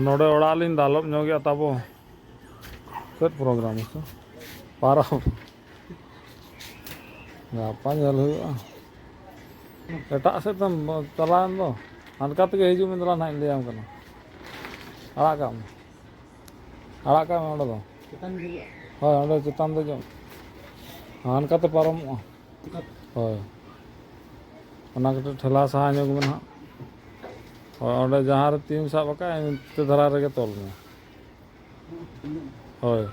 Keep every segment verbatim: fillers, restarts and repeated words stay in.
ᱱᱚᱰᱮ ᱚᱲᱟᱜ ᱞᱤᱧ ᱫᱟᱞᱚᱵ ᱧᱚᱜᱮᱜᱼᱟ ᱛᱟᱵᱚ᱾ ᱪᱮᱫ ᱯᱨᱳᱜᱨᱟᱢ ᱦᱚᱪᱚ? ᱯᱟᱨᱟᱵᱽ᱾ ᱜᱟᱯᱟ ᱧᱮᱞ ᱦᱩᱭᱩᱜᱼᱟ᱾ ᱮᱴᱟᱜ ᱥᱮᱫ ᱛᱮᱢ ᱪᱟᱞᱟᱣᱮᱱ ᱫᱚ᱾ ᱦᱟᱱᱠᱟ ᱛᱮᱜᱮ ᱦᱤᱡᱩᱜ ᱢᱮ, ᱫᱮᱞᱟ ᱱᱟᱦᱟᱜ ᱤᱧ ᱞᱟᱹᱭᱟᱢ ᱠᱟᱱᱟ᱾ ᱟᱲᱟᱜ ᱠᱟᱜ ᱢᱮ᱾ ᱟᱲᱟᱜ ᱠᱟᱜ ᱢᱮ ᱚᱸᱰᱮ ᱫᱚ᱾ ᱪᱮᱛᱟᱱ ᱫᱮᱡᱚᱜ? ᱦᱳᱭ, ᱚᱸᱰᱮ ᱪᱮᱛᱟᱱ ᱫᱮᱡᱚᱜ᱾ ᱦᱟᱱᱠᱟᱛᱮ ᱯᱟᱨᱚᱢᱚᱜᱼᱟ᱾ ᱦᱳᱭ᱾ ᱚᱱᱟ ᱠᱟᱹᱴᱤᱡ ᱴᱷᱮᱞᱟᱣ ᱥᱟᱦᱟ ᱧᱚᱜ ᱢᱮ ᱱᱟᱦᱟᱜ᱾ ᱦᱳᱭ, ᱚᱸᱰᱮ ᱡᱟᱦᱟᱸ ᱨᱮ ᱛᱤᱢ ᱥᱟᱵ ᱟᱠᱟᱫ, ᱤᱱᱛᱮ ᱫᱷᱟᱨᱟ ᱨᱮᱜᱮ ᱛᱚᱞ ᱢᱮ᱾ ᱦᱳᱭ᱾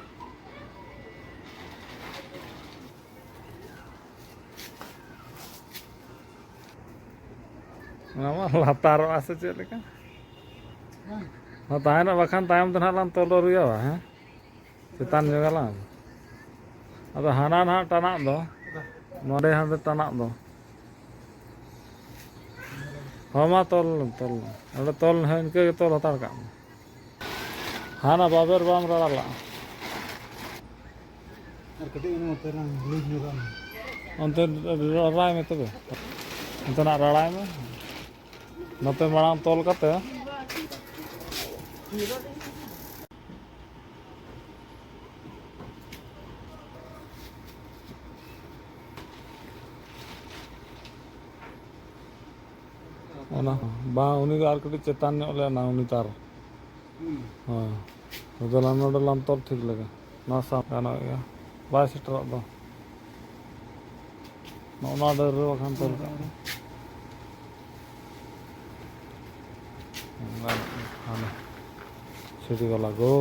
ᱚᱱᱟ ᱢᱟ ᱞᱟᱛᱟᱨᱚᱜᱼᱟ ᱥᱮ ᱪᱮᱫ ᱞᱮᱠᱟ? ᱦᱚᱸ, ᱛᱟᱦᱮᱱᱟ, ᱵᱟᱠᱷᱟᱱ ᱛᱟᱭᱚᱢ ᱛᱮ ᱱᱟᱦᱟᱜ ᱞᱟᱝ ᱛᱚᱞ ᱨᱩᱣᱟᱹᱲᱟ, ᱦᱮᱸ? ᱪᱮᱛᱟᱱ ᱧᱚᱜ ᱟᱞᱟᱝ᱾ ᱟᱫᱚ ᱦᱟᱱᱟ ᱱᱟᱦᱟᱜ ᱴᱟᱱᱟᱜ ᱫᱚ, ᱱᱚᱰᱮ ᱦᱟᱸᱰᱮ ᱴᱟᱱᱟᱜ ᱫᱚ᱾ ᱦᱚᱸ, ᱢᱟ ᱛᱚᱞ, ᱛᱚᱞ᱾ ᱚᱸᱰᱮ ᱛᱚᱞ, ᱦᱮᱸ, ᱤᱱᱠᱟᱹ ᱜᱮ ᱛᱚᱞ ᱦᱟᱛᱟᱲ ᱠᱟᱜ ᱢᱮ᱾ ᱦᱟᱱᱟ ᱵᱟᱵᱮᱨ ᱵᱟᱢ ᱨᱟᱲᱟ ᱞᱟᱜᱼᱟ᱾ ᱟᱨ ᱠᱟᱹᱴᱤᱡ ᱚᱱᱟ ᱱᱚᱛᱮ ᱨᱮ ᱞᱩᱡᱽ ᱧᱚᱜᱟᱜ ᱢᱮ᱾ ᱚᱱᱛᱮ ᱨᱟᱲᱟᱭ ᱢᱮ ᱛᱚᱵᱮ᱾ ᱚᱱᱛᱮᱱᱟᱜ ᱨᱟᱲᱟᱭ ᱢᱮ᱾ ᱱᱚᱛᱮ ᱢᱟᱲᱟᱝ ᱛᱚᱞ ᱠᱟᱛᱮ᱾ ᱚᱱᱟ ᱦᱚᱸ᱾ ᱵᱟᱝ, ᱩᱱᱤ ᱫᱚ ᱟᱨ ᱠᱟᱹᱴᱤᱡ ᱪᱮᱛᱟᱱ ᱧᱚᱜ ᱞᱮᱱᱟ, ᱩᱱᱤ ᱛᱟᱨ᱾ ᱦᱩᱸ᱾ ᱦᱮᱸ᱾ ᱟᱫᱚ ᱞᱟᱝ ᱱᱚᱰᱮ ᱞᱟᱝ ᱛᱚᱞ ᱴᱷᱤᱠ ᱞᱮᱜᱮ᱾ ᱱᱚᱣᱟ ᱥᱟᱶ ᱜᱟᱱᱚᱜ ᱜᱮᱭᱟ᱾ ᱵᱟᱭ ᱥᱮᱴᱮᱨᱚᱜ ᱫᱚ᱾ ᱱᱚᱜᱼᱚ ᱱᱚᱣᱟ ᱰᱟᱹᱨ ᱨᱮ ᱵᱟᱠᱷᱟᱱ ᱛᱚᱞ ᱠᱟᱜ ᱢᱮ᱾ ᱜᱟᱱᱚᱜ ᱜᱮᱭᱟ᱾ ᱦᱟᱱᱮ ᱥᱤᱰᱤ ᱵᱟᱞᱟ ᱜᱳ᱾